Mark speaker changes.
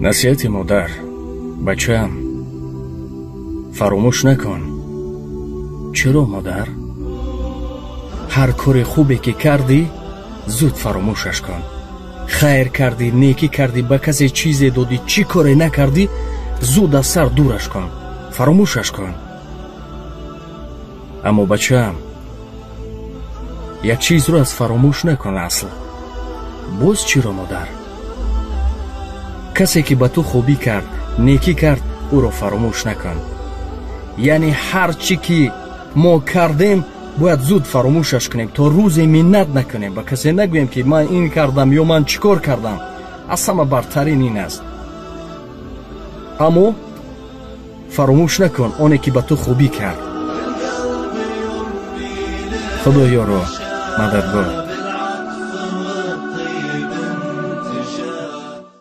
Speaker 1: Насиҳати модар: бачаам, фаромӯш накун. Чаро, модар? Ҳар кори хубе ки кардӣ, зуд фаромӯшаш кун. Хайр кардӣ, некӣ кардӣ, ба касе чизе додӣ, чӣ коре накардӣ, зуд аз сар дураш кун, фаромӯшаш кун. Аммо, бачаам, як чизро аз фаромӯш накун асл. Боз чиро, модар? Касе ки ба ту хубӣ кард, некӣ кард, ӯро фаромӯш накун. Яъне ҳар чӣ ки мо кардем, бояд зуд фаромӯшаш кунем, то рӯзе миннат накунем, ба касе нагӯем, ки ман ин кардам ё ман чӣ кор кардам. Аз ҳама бартарин ин аст. Аммо фаромӯш накун оне ки ба ту хубӣ кард. Худо ёру мададгор.